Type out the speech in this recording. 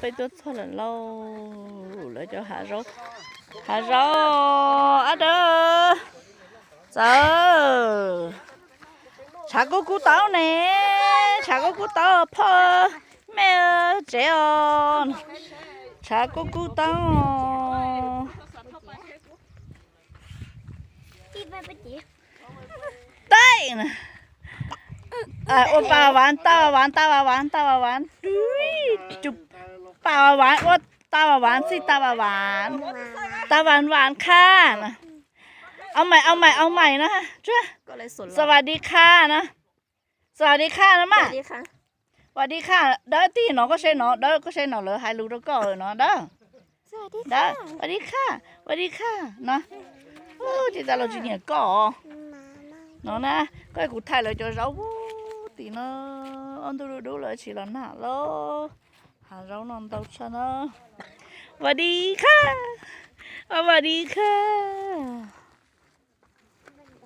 Peb tuaj txog lawm lauj, lawv cov hav zaub, hav zaub ab dawb. Txawm, tshav kub kub taub ne, tshav kub kub taub phauj, me tsev os, tshav kub kub taub. Tej, ua pa vas, ta vas, ta vas, ta vas, pa vas, ua ta vas, txij ta vas, ta vas vas kha na. Au mais, au mais, au mais na. สวัสดีค่ะ นะ สวัสดีค่ะ นะ mas. สวัสดีค่ะ dawb, tij no koj saib no, dawb koj saib no, lawv hais lus rau koj no dawb. Dawb, สวัสดีค่ะ สวัสดีค่ะ no. Ces tas los tsis nyiam koj no na. Koj kuv thaij lawv cov zaub tim no, ob ntu dub dub lawv tsis los nag lauj. Hav zaub no ntau tshaj na. สวัสดีค่ะ สวัสดีค่ะ